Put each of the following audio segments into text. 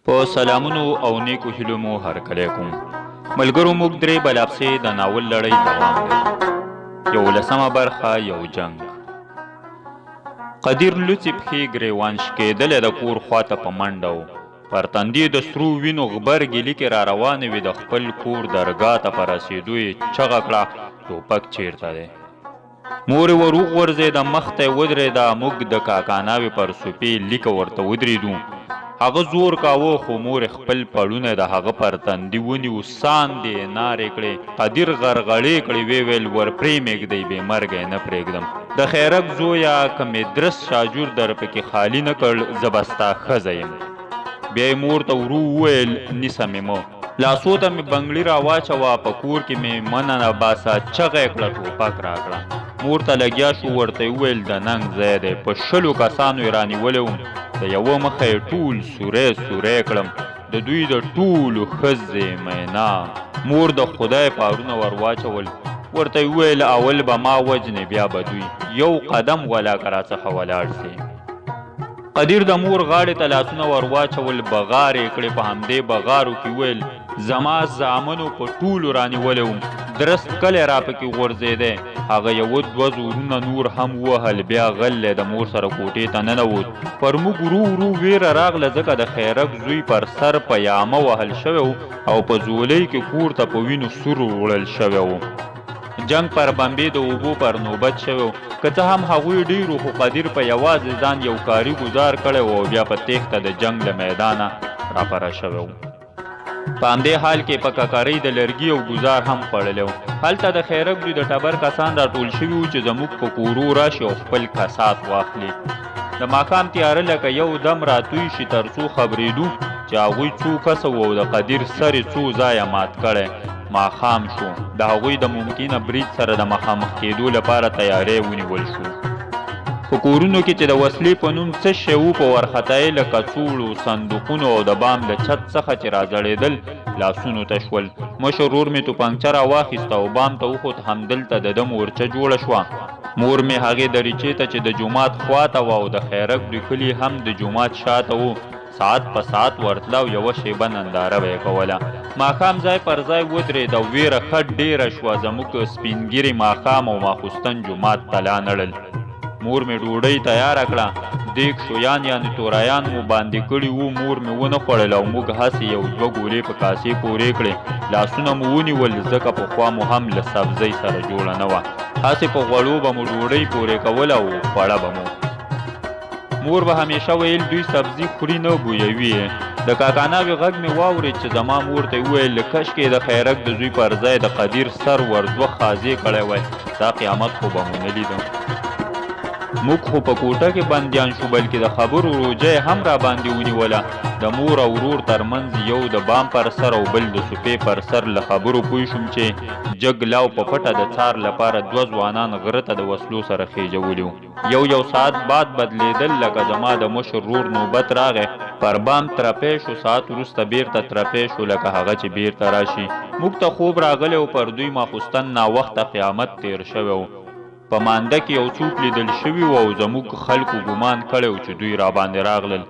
په سلامونو او نیکو هیلو مو هرکلی کوم. ملګرو موږ درې بلاپسې د ناول لړۍ دوام لري. یولسمه برخه، یو جنګ. قدیر لوڅې پښې ګریوان شکېدلی د کور خواته په منډه و. پر تندي د سرو وینو غبرګې لیکې را روانې وې. د خپل کور درګاه ته په رسېدو یې چغه کړه، ټوپک چیرته دی؟ مور یې ور وغورځېده، مخ ته یې ودرېده. موږ د کاکاناوې پر سوپې لیکه ورته ودرېدو. هغه زور کاوه، خو مور یې خپل پړونی د هغه پر تندي ونیو. ساندې یې نارې کړې. قدیر غرغړې کړې، ویې ویل، ور پرې مې ږدئ، بې مرګه یې نه پرېږدم. د خیرک زویه، که مې درس شاجور در پکې خالي نه کړ، زه به ستا ښځه یم. بیا یې مور ته ورو وویل، نیسه مې مه. لاسو ته مې بنګړي راواچوه، په کور کې مې مه ننباسه. چغه یې کړه، ټوپک راکړه. مور ته لګیا شو، ورته یې وویل، د ننګ ځای دی، په 20 کسانو یې رانیولی وم، د یوه مخه یې ټول سوری سوری کړم، د دوی د ټولو ښځې مینا. مور د خدای پارونه ور واچول، ورته یې وویل، اول به ما وژنې، بیا به دوی. یو قدم ولاکه راڅخه ولاړ سي. قدیر د مور غاړې ته لاسونه ور واچول، بغارې یې کړې. په همدې بغارو کې وویل، زما زامنو په ټولو رانیولی وم، درست کلی را پکې غورځېدی. هغه یوه دوه زورونه نور هم ووهل، بیا غلی د مور سره کوټې ته ننوت. پر موږ ورو ورو ویره راغله، ځکه د خیرک زوی پر سر په یامه وهل شوی و او په ځولۍ کې کور ته په وینو سور وړل شوی و. جنګ پر بمبې د اوبو پر نوبت شوی و. که څه هم هغوی ډېر وو، خو قدیر په یوازې ځان یو کاري ګوزار کړی و او بیا په تېښته د جنګ له میدانه راپره شوی و. په همدې حال کې په ککرۍ د لرګي او ګوزار هم خوړلی و. هلته د خیرک دوی د ټبر کسان راټول شوي وو چې زموږ په کورو راشي او خپل کسات واخلي. د ماښام تیاره لکه یو دم راتوی شي، تر څو خبرېدو چې هغوی څو کسه وو او د قدیر سر یې څو ځایه مات کړی. ماښام شو، د هغوی د ممکنه برید سره د مخامخ کېدو لپاره تیاری ونیول شو. په کورونو کې چې د وسلې په نوم څه شی وو، په ورخطایۍ له کڅوړو، صندوقونو او د بام له چت څخه چې راځړېدل، لاسونو ته شول. مشر ورور مې توپنګچه راواخیسته او بام ته وخوت. همدلته د ده مورچه جوړه شوه. مور مې هغې دریچې ته چې د جومات خواته وه او د خیرک دوی کلي هم د جومات شاته وو، ساعت په ساعت ورتله او یوه شېبه ننداره به یې کوله. ماښام ځای پر ځای ودرېد او وېره ښه ډېره شوه. زموږ سپین ږیري ماښام او ماخوستن جومات ته لانړل. مور مې ډوډۍ تیاره کړه، دیګ شویان یعنې تورایان مو باندې کړي وو. مور مې ونه خوړل او موږ هسې یو دوه ګولې په کاسې پورې کړې. لاسونه مو ونیول، ځکه پخوا مو هم له سبزۍ سره جوړه نه وه. هسې په غوړو به مو ډوډۍ پورې کوله او خوړه به مو. مور به همیشه ویل، دوی سبزي خوري نه، بویوي یې. د کاکاناوې غږ مې واورېد چې زما مور ته یې وویل، کشکې د خیرک د زوی پر ځای د قدیر سر ور دوه خازې کړی وای، دا قیامت خو به مو نه لیده. موږ خو په کوټه کې بندیان شو، بلکې د خبرو روژه یې هم راباندې ونیوله. د مور او ورور تر منځ، یو د بام پر سر او بل د سوپې پر سر له خبرو پوه شوم چې جګ لاو په پټه د څار لپاره دوه ځوانان غره ته د وسلو سره خېژولي وو. یو یو ساعت بعد بدلېدل، لکه زما د مشر ورور نوبت راغی، پر بام ترپی شو، ساعت وروسته بېرته ترپی شو، لکه هغه چې بېرته راشي. موږ ته خوب راغلی و، پر دوی ماخوستن ناوخته قیامت تېر شوی و. په مانده کې یو څوک لیدل شوي وو او زموږ خلکو ګومان کړی و چې دوی راباندې راغلل.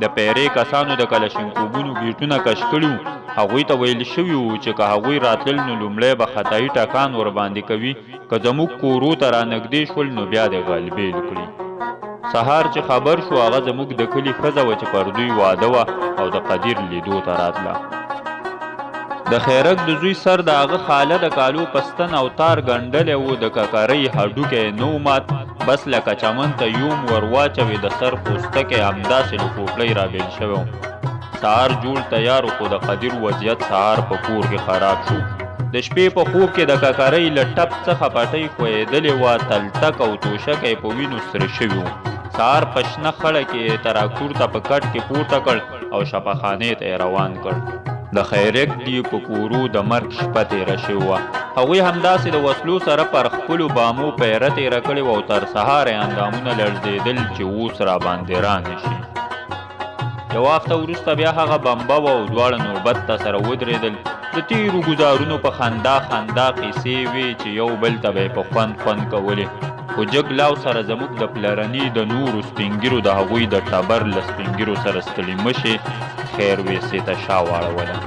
د پیرې کسانو د کلشینکوبونو ګیټونه کش کړي وو. هغوی ته ویل شوي وو چې که هغوی راتلل نو لومړی به خطایي ټکان ورباندې کوي، که زموږ کورو ته رانږدې شول نو بیا دې غلبیل کړي. سهار چې خبر شو، هغه زموږ د کلي ښځه وه چې پر دوی واده وه او د قدیر لیدو ته راتله. د خیرک د زوی سر د هغه خاله د کالو په ستن او تار ګنډلی و، د ککرۍ هډوکی یې نه و مات، بس لکه چمن ته یوم ور واچوې، د سر پوستکی همداسې له کوپړۍ رابېل شوی و. سهار جوړ تیار و، خو د قدیر وضعیت سهار په کور کې خراب شو. د شپې په خوب کې د ککرۍ له ټپ څخه پټۍ ښویېدلې وه، تلتک او توشکه یې په وینو سره شوي وو. سهار په شنه خړه کې یې تراکتور ته په کټ کې پورته کړ او شفاخانې ته یې روان کړ. د خیرک دی په کورو د مرګ شپه تېره شوې وه. هغوی همداسې د وسلو سره پر خپلو بامو پیره تېره کړې وه او تر سهاره یې اندامونه لړزېدل چې اوس راباندې را نه شي. یوه هفته وروسته بیا هغه بمبه وه او دواړه نوبت ته سره ودرېدل. د تېرو ګوزارونو په خندا خندا قیصې وې چې یو بل ته به یې په خوند خوند کولې. خو جګ لاو سره زموږ د پلرني د نورو سپینګیرو د هغوی د ټبر له سپینګیرو سره ستړي مشې خیر ویسې ته شا واړوله.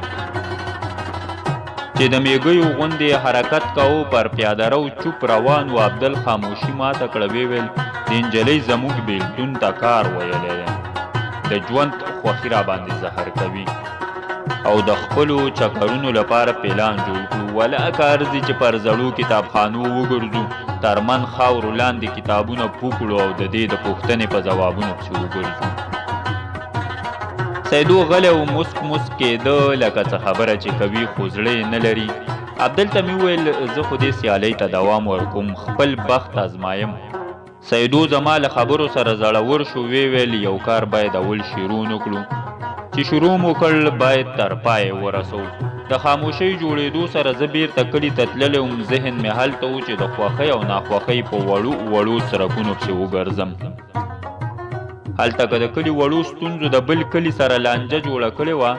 چې د میږیو غوندې حرکت کاوه، پر پیاده رو چوپ روان و. عبدل خاموشي ماته کړه، ویې ویل دې نجلۍ زموږ بېلتون ته کار ویلی دی، د ژوند خوښي راباندې زهر کوي او د خپلو چکرونو لپاره پلان جوړ کړو. ولاکه ارزي چې پر زړو کتابخانو وګرځو، تر من خاورو لاندې کتابونه پو کړو او د دې د پوښتنې په ځوابونو پسې وګرځو. سیدو غلی و، مسک مسک کېده لکه څه خبره چې کوي، خو زړه یې نه لري. عبدل ته مې وویل زه خو دې سیالۍ ته دوام ورکوم، خپل بخت ازمایم. سیدو زما له خبرو سره زړور شو، ویې ویل یو کار باید اول شروع نه کړو، چې شروع مو کړ باید تر پایه ورسو. د خاموشۍ جوړېدو سره زه بیرته کلي ته تللی وم. ذهن مې هلته و چې د خوښۍ او ناخوښۍ په وړو وړو څرکونو پسې وګرځم. هلته که د کلي وړو ستونزو د بل کلي سره لانجه جوړه کړې وه،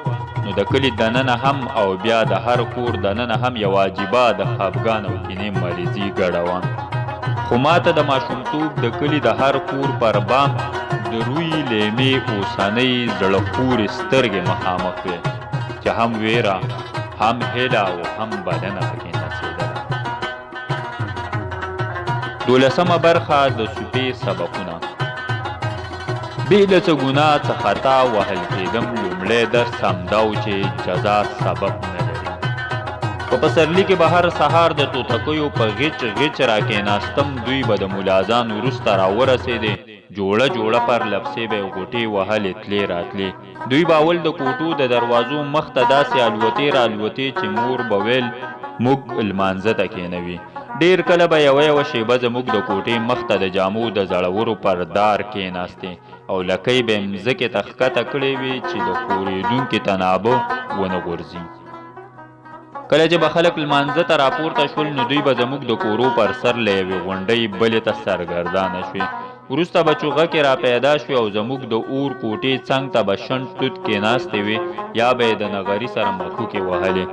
نو د کلي دننه هم او بیا د هر کور دننه هم یوه عجیبه د خفګان او کینې مریضي ګډه وه. خو ماته د ماشومتوب د کلي د هر کور پر بام د روی لیمې اوسنۍ زړه پورې سترګې مخامخ وې، چې هم ویره، هم هیله او هم بلنه پکې نڅېدله. دولسمه برخه، د سوپې سبقونه. بې له څه ګناه څه خطا وهل کېدم. لومړی درس همدا و چې جزا سبب نه لري. په پسرلي کې به هر سهار د توتکیو په غیچ غیچ راکېناستم. دوی به د ملازان وروسته راورسېدې، جوړه جوړه پرلپسې به یې غوټې وهلې، تلې راتلې. دوی به اول د کوټو د دروازو مخ ته داسې الوتې رالوتې چې مور به ویل موږ لمانځه ته کېنوي. ډېر کله به یوه یوه شېبه زموږ د کوټې مخ ته د جامو د زړورو پر دار کېناستې او لکۍ به یې مځکې ته ښکته کړې وې چې د ښورېدونکي تنابه ونه غورځي. کله چې به خلک لمانځه ته راپورته شول، نو دوی به زموږ د کورو پر سر له یوې غونډۍ بلې ته سرګردانه شوې. وروسته به چوغکې را پیدا شوې او زموږ د اور کوټې څنګ ته به شنډ توت کېناستې وې یا به یې د نغري سره مښوکې وهلې.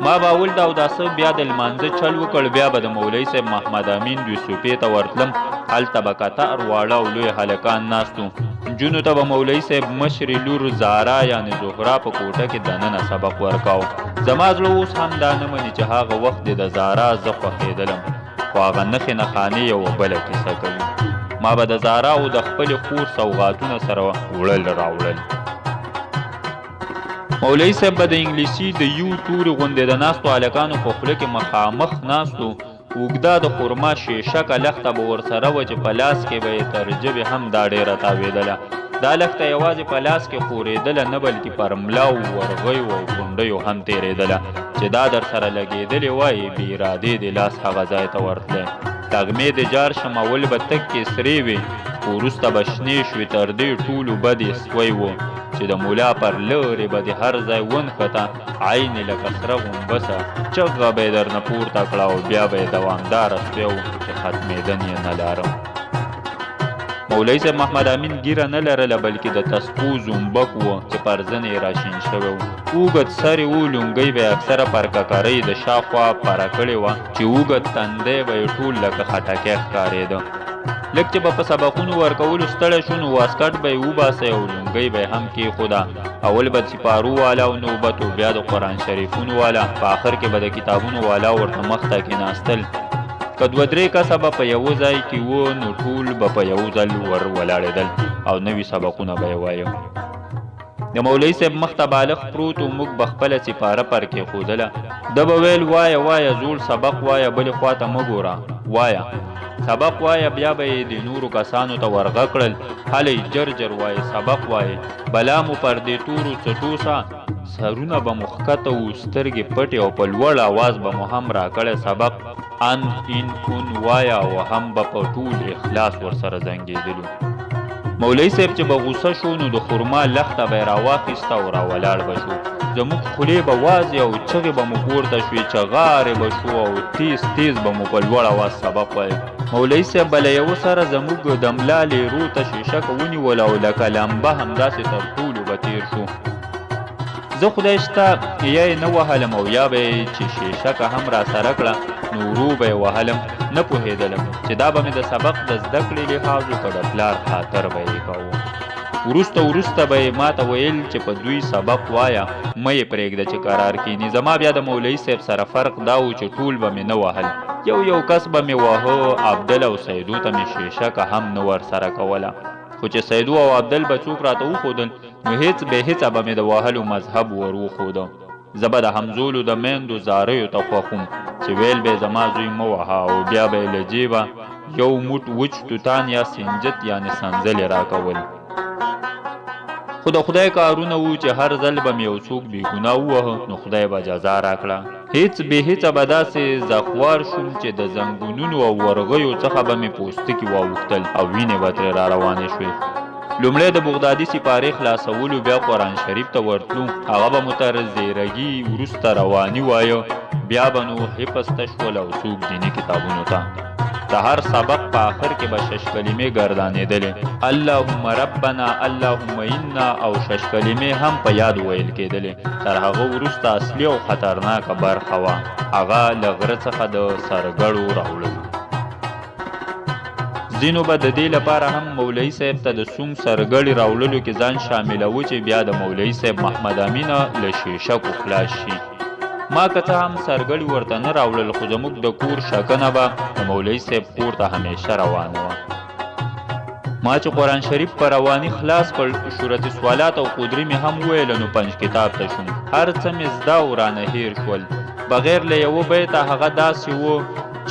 ما به اول د اوداسه بیا د لمانځه چل وکړ، بیا به د مولوي صاحب محمد امین دوی سوپې ته ورتلم. هلته به کتار واړه او لوی هلکان ناست وو. نجونو ته به مولوي صاحب مشرې لور زارا یعنې زهرا په کوټه کې دننه سبق ورکاو. زما زړه اوس هم دا نه مني چې هغه وخت دې د زارا زه خوښېدلم، خو هغه نښې نښانې یوه بله کیسه کوي. ما به د زارا او د خپلې خور سوغاتونه سره وړل راوړل. مولوي صاحب به د انګلیسي د یو توري غوندې د ناستو هلکانو په خوله کې مخامخ ناست و. اوږده د خرما شیشکه لښته به ورسره وه چې په لاس کې به یې تر ژبې هم دا ډېره تاوېدله. دا لښته یوازې په لاس کې ښورېدله نه، بلکې پر ملاو، ورغیو او کونډیو هم تېرېدله، چې دا در سره لګېدلې وای، بې ارادې دې لاس هغه ځای ته ورتلی. تغمې د جار شم اول به تکې سرې وې، خو وروسته به شنې شوې. تر دې ټولو بد یې سوی و چې د ملا پر لرې به دې هر ځای ونښته، عین لکه سره غومبسه چغه به یې درنه پورته کړه او بیا به یې دوامداره سوی و چې ختمېدن یې نه لاره. مولوي صاحب محمد امین ږیره نه لرله، بلکې د تسپو زومبک و چې پر زنې یې راشین شوی و. اوږد سر یې و، لونګۍ به یې اکثره پر ککرۍ د شا خوا پره کړې وه چې اوږد تندی به یې ټول لکه خټکی ښکارېده. لږ چې به په سبقونو ورکولو ستړی شو، نو واسکټ به یې وباسئ او لونګۍ به یې هم کېښوده. اول به د سپارو والا او نوبت و، بیا د قرآن شریفونو والا، په آخر کې به د کتابونو والا ورته مخته کېناستل. که دوه درې کسه به په یوه ځای کې وو، نو ټول به په یو ځل ور ولاړېدل او نوي سبقونه به یې وایه. د مولوي صاحب مخته بالښت پروت و، موږ به خپله سپاره پر کېښودله. ده به ویل وایه وایه زوړ سبق وایه، بلې خواته مه ګوره، وایه سبق وایه. بیا به یې د نورو کسانو ته ورغږ کړل، هلئ جر جر وایئ، سبق وایئ، بلا مو پر دې تورو څټو سه. سرونه به مو ښکته وو، سترګې پټې او په لوړ اواز به مو هم راکړی سبق ان این اون وایه او هم به په ټول اخلاص ورسره زنګېدلو. مولوي صاحب چې به غوسه شو، نو د خرما لښته به یې راواخیسته او راولاړ به شو. زموږ خولې به وازې او چغې به مو پورته شوې، چغارې به شو او تیز تیز به مو په لوړ اواز سبق وایه. مولوي صاحب به له یوه سره زموږ د ملا لیرو ته شیشکه ونیوله او لکه لمبه همداسې تر ټولو به تېر شو. زه خدای شته یا یې نه وهلم او یا به یې چې شیشکه هم راسره کړه، نو ورو به یې وهلم. نه پوهېدلم چې دا به مې د سبق د زده کړې لحاظ و که د پلار خاطر به یې کاوه. وروسته وروسته به یې ماته ویل چې په دوی سبق وایه، مه یې پرېږده چې قرار کیني. زما بیا د مولوي صاحب سره فرق دا و چې ټول به مې نه وهل، یو یو کس به مې واهه. عبدل او سیدو ته مې شیشکه هم نه ورسره کوله، خو چې سیدو او عبدل به څوک راته وښودل نو هیڅ بې هیڅه به مې د وهلو مذهب ور وښوده. زه به د همزولو د میندو زاریو ته خوښ وم چې ویل به یې زما زوی مه وهه، او بیا به یې له جیبه یو موټ وچ توتان یا سنجت یعنې سنځلې راکول. خو د خدای کارونه وو چې هر ځل به مې یو څوک بې ګناه ووهه نو خدای به جزا راکړه. هیڅ بې هیڅه به داسې زخوار شوم چې د زنګونونو او ورغیو څخه به مې پوستکي واوښتل او وینې به ترې را روانې شوې. لومړی د بغدادي سپارې خلاصولو، بیا قرآن شریف ته ورتلو، هغه به مو تر زیرګي وروسته رواني وایه، بیا به نو حفظ ته شول او څوک دیني کتابونو ته. د هر سبق په آخر کې به شش کلمې ګردانېدلې، اللهم ربنا اللهم انا، او شش کلمې هم په یاد ویل کېدلې. تر هغه وروسته اصلي او خطرناکه برخه وه، هغه له غره څخه د سرګړو راوړلو. ځینو به د دې لپاره هم مولوي صاحب ته د سونګ سرګړې راوړلو کې ځان شاملوه چې بیا د مولوي صاحب محمد امینه له شیشکو خلاص شي. ما که څه هم سرګړي ورته نه راوړل، خو زموږ د کور شکنه به د مولوي صاحب کور ته همیشه روانه وه. ما چې قرآن شریف په رواني خلاص کړ، شورت سوالات او قدري مې هم وویله، نو پنج کتاب ته شوم. هر څه مې زده او رانه هېر شول، بغیر له یوه بیته. هغه داسې و: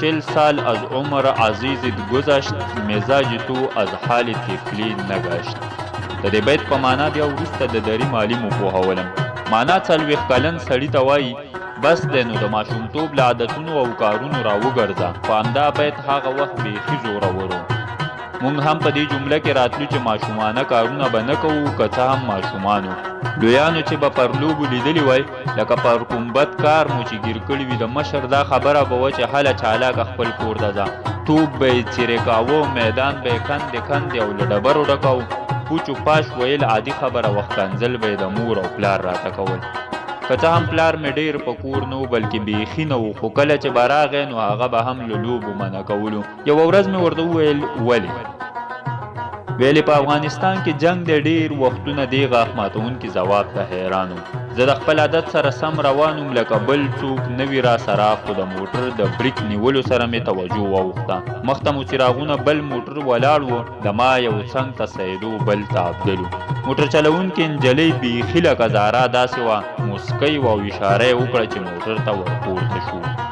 40 سال از عمر عزیزت گذشت، مزاج تو از حال طفلی نگشت. د دې بیت په معنا بیا وروسته د دري معلم وپوهولم. معنا 40 کلن سړي ته وایي بس دی نو د ماشومتوب له عادتونو او کارونو راوګرځه. خو همدا بیت هغه وخت بیخي زورور و. موږ هم په دې جمله کې راتلو چې ماشومانه کارونه به نه کوو، که څه هم ماشومانو لویانو چې به پر لوبو لیدلي وای، لکه پر کوم بد کار مو چې ګیر کړي وي، د مشر دا خبره به وه چې هله چالاکه خپل کور ته ځه. توپ به یې څیرې کاوه، میدان به یې کندې کندې او له ډبرو ډکاوه. پوچو پاش ویل عادي خبره وه، ښکنځل به یې د مور او پلار راته کول. که څه هم پلار مې ډېر په کور نه و، بلکې بیخي نه و، خو کله چې به راغی نو هغه به هم له لوبو منع کولو. یوه ورځ مې ورته وویل ولې؟ ویلې په افغانستان کې جنګ دی. ډېر وختونه دې غاښ ماتوونکي ځواب ته حیران وم. زه د خپل عادت سره سم روان وم، لکه بل څوک نه وي را سره، خو د موټر د بریک نیولو سره مې توجه واوښته. مخته مو څراغونه بل موټر ولاړ و، د ما یو څنګ ته سیدو، بل ته عبدلو. موټر چلوونکې نجلۍ بیخي لکه زارا داسې وه، موسکۍ وه او اشاره یې وکړه چې موټر ته ورپورته شو.